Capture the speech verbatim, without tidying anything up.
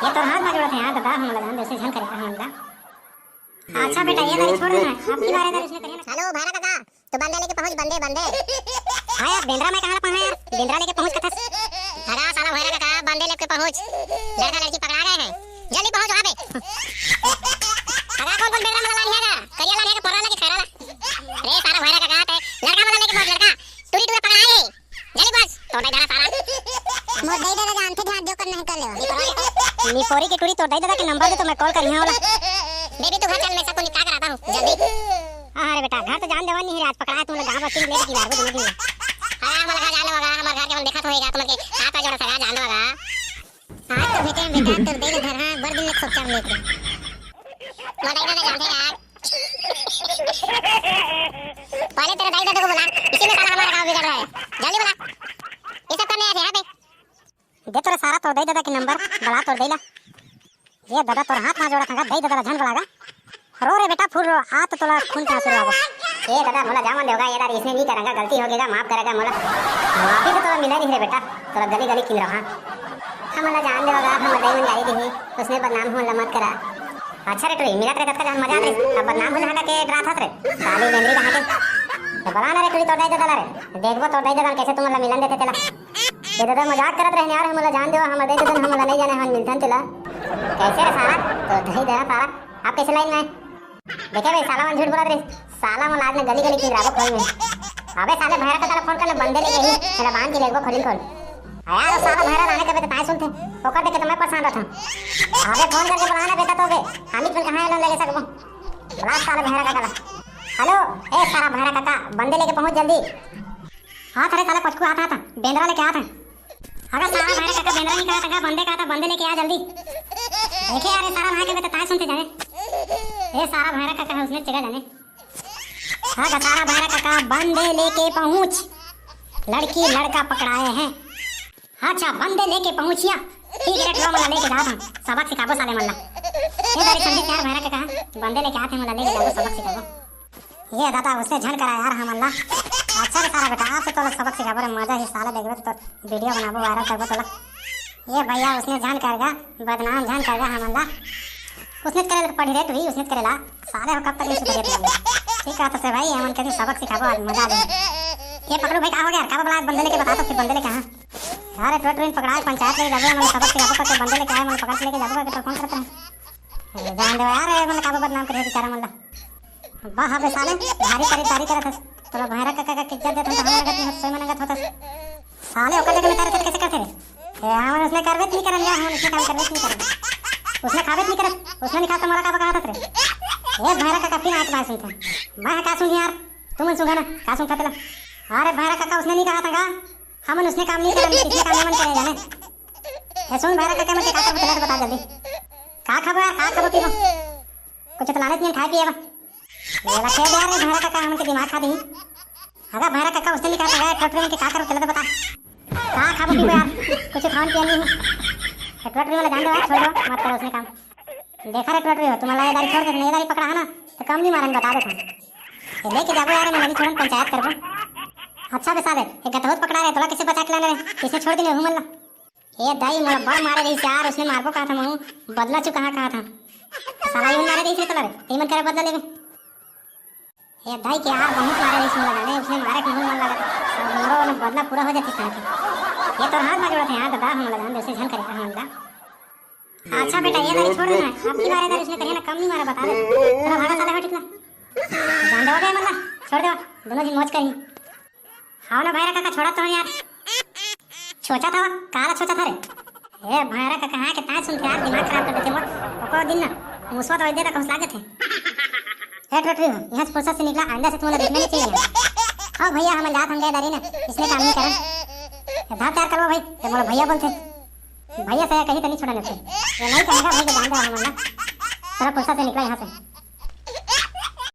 ये तोर हाथ मा जोड़त हे यार दादा, हमन ला जान दे, अइसे झन करे हमन ला। अच्छा बेटा, ये दारी छोड़ देना, अब की बार ये दारी अइसने करिहा ना। हेलो भैरा कका, तो बंदे लेके पहुंच, बंदे, बंदे। हाँ यार, बेंदरा मैं कहाँ ला पाहा यार, बेंदरा लेके पहुंच कथस। अरे साला भैरा कका, बंदे लेके पहुंच, लड़का लड़की पकड़ा गए हैं, जल्दी पहुंच वहाँ पे। अरे कौन कौन बेंदरा मला लानिया गा, करिया लानिया गा, परा ला कि खैरा ला? अरे साला भैरा कका, ते लड़का मला लेके पहुंच, लड़का, टूरी टूरा पकड़ा गए। जल्दी बस, तोर दाई ददा सारा। मोर दाई ददा जानथे, ध्यान जो करना है कर ले। निपोरी के टूरी, तोर दाई ददा के नंबर दे तो मैं कॉल करिहा ओला। बेबी तू घर चल, मैं सब को निपटा कर आता हूँ, जल्दी। हाँ रे बेटा, घर तो जान देवा नहीं है, आज पकड़ा है तुमने गाँव बस्ती में लेके किनारे दोनों दिन। हाँ, हमारा घर जान देवा, हमारे घर के मन देखा तो होएगा, तुम्हारे हाथ पैर जोड़ा सगा जान देवा। आज तो बेटे हम बेटा तोर दाई ददा घर, हाँ, बड़ दिन ले सोचा हम लेके। मोर दाई ददा जानथे यार। पहले तेरे दाई ददा को बुला, इसी में साला हमारा गाँव बिगड़ रहा है। जल्दी बुला। ये सब करने आए थे यहाँ पे। दे तोरे सारा तोर दाई ददा के नंबर, बुला तोर दाई ला। ये ददा तोर हाथ मा जोड़त हँव गा, दाई ददा ला झन बुला गा। रो रे बेटा, फुल रो, आ तो तोला खून के आंसू आबो। ए ददा, मोला जावन देव गा, ये दारी इसने नहीं करँव गा, गलती हो गे गा, माफ करे गा मोला। माफी तो तोला मिला नहीं रे बेटा, तोला गली गली किंदरँव। हमन ला जान देव गा, हमर दाई मन गारी दिही, उसने बदनाम होन ला मत करा। अच्छा रे टूरी, मिलत रहे ततका जान मजा आत रहिस, अब बदनाम हो जाहा के डरात हस रे, साली बेंदरी कहाँ के। तो बुला ना रे टूरी तोर दाई ददा ला रे, देखबो तोर दाई ददा कैसे तुमन ला मिलन देथे तेला। ए ददा मजाक करत रहेन यार, हमन ला जान देवा, हमर दाई ददा हमन ला नहीं जाने, हमन मिलथन तेला। कैसे रे साला? तो दही दे साला, आप कैसे लाइन में? देखे बे, साला मन झूठ बोलत रहिस। साला मन आज न गली गली किंदराबो खोल में। अबे साले भैरा कका ला फोन कर ना, बंदे लेके ही, तेला बांध के लेगबो खोलिन खोल। अरे यार, साला भैरा लाने कबे तो ताय सुनथे, ओकर देखे तो मैं परेशान रहता। अबे फोन करके बुला ना बेटा तो बे, हामिद फिर कहाँ है लोन लेके सकबो? बुला साले भैरा कका ला। हेलो, ए साला भैरा कका, बंदे लेके पहुंच जल्दी। हाँ, अरे साला पचकू आता, आता, बेंदरा लेके आता। अगर साला भैरा कका बेंदरा नहीं कहत गा, बंदे कहत, बंदे लेके आ जल्दी। देखे यार, ये सारा भाई के तो ताय सुनथे जाने। ये सारा भैरा कका है, उसने चला जाने। हाँ गा सारा भैरा कका, बंदे लेके पहुंच, लड़की लड़का पकड़ाए हैं। अच्छा, बंदे लेके पहुंचिया, ठीक है, टुरा मन ला लेके जात हँव, सबक सिखाबो साले मन ला। ये दारी संदीप यार भैरा कका, बंदे लेके आत हे, मन ला लेके जाबो, सबक सिखाबो। ये दादा, उसने झन करा यार हमन ला। अच्छा रे सारा बेटा, आज से तोला सबक सिखाबो रे, मजा ही साला, देखबे तो तोर वीडियो बनाबो, वायरल करबो तोला। ये भैया, उसने झन कर गा, बदनाम झन कर गा हमन ला। उसने करे ला पड़ी रे तू ही, उसने करे ला। साले हो कब तक नहीं सुधरे तू? ठीक है तो से भाई, हमन के सबक सिखाबो आज, मजा आ जाए। ये पकड़ू भाई, का हो गया? का बबला, बंदे लेके बता तो फिर बंदे लेके, हाँ। अरे टोटरीन पकड़ा, पंचायत लेके जाबो, हमन सबक सिखाबो करके बंदे लेके आए, हमन पकड़ के लेके जाबो करके तो फोन करत रहे। अरे जान दे यार, ये मन काबर बदनाम करे बेचारा मन ला। वाह बे साले, भारी खरीदारी करत हस। तोला भैरा कका का इज्जत देत हन, त हमर लगत नहीं हस, सोई मन लगत होतस। साले ओकर जगह में तारे साथ कैसे करते रे? ए, हमन उसने करबे त नहीं करन या, हमन उसने काम करबे त नहीं करन। उसने खाबे त नहीं करत, उसने नहीं खा त मोला का बका हस रे? ए, भैरा कका फिर आके बात सुनते। मैं का सुन यार, तुम सुन ना, का सुन तेला? अरे भैरा कका उसने नहीं कहा था का? हमन उसने काम नहीं करन, इसने काम हमन करे जाने। ए, सुन भैरा कका, मन के का करबो तेला तो बता जल्दी। का खाबो यार, का खाबो पीबो? कुछ तो लाने नहीं खाए पिए बा। ये रखे दे यार, भैरा कका हमन के दिमाग खा दी। अगर भैरा कका उसने नहीं कहा था, टोटरी के का करो, चलो तो बता। का खाबो पीबो यार, कुछ खान पियन नहीं है। टोटरी वाला जान दो यार, छोड़ दो, मत करो उसने काम। देखा रे टोटरी हो, तुम्हारा ये दारी छोड़ दे, ये दारी पकड़ा है ना, तो कम नहीं मारेंगे, बता देता हूँ। ये लेके जाबो यार, मैं नहीं छोड़न, पंचायत करबो। अच्छा बे साले, एक गतहोत पकड़ा रहे, तोला कैसे बचा के लाने रहे, किसने छोड़ देने हूँ मन ला? ए दाई, मोला बड़ मारे रहिस यार, उसने मारबो कहा था, महू बदला चुका कहा था। साला यूं मारे रहिस रे तोला रे, तेमन करे बदला लेबे। ए दाई के यार, बहुत मारे रहिस मोला जाने, उसने मारे के महू मन लगा। सब मोरो न बदला पूरा हो जाती साथे। ये तोर हाथ मा जोड़त हे यार दादा, हम लगा, जैसे झन करे हम लगा। अच्छा बेटा, ये दारी छोड़ देना, अब की मारे दारी उसने करिया ना, कम नहीं मारा, बता दे। थोड़ा भागा साले, हट इतना। जान देवा बे, मतलब, छोड़ देवा, दोनों दिन मौज करी। हाव ना भैरा कका, छोड़ा तो यार। सोचा था, काला सोचा था रे। ए भैरा कका, हाँ के ताय सुनथे यार, दिमाग खराब कर देथे मोर। ओको दिन ना, मुसवा तो दे तक हौसला देथे। ए टोटरी हो, यहाँ से फुर्सत से निकला, आइंदा से तुम्हें देखना नहीं चाहिए। हाँ भैया, हम जात हम गए दारी ना, इसने काम नहीं करा। धार तैयार करवा भाई, तो बोला भैया बोलते। भैया से कहीं तो नहीं छोड़ा लेते। ये नहीं कहेगा भाई, तो जान दे हम ना। थोड़ा फुर्सत से निकला यहाँ से।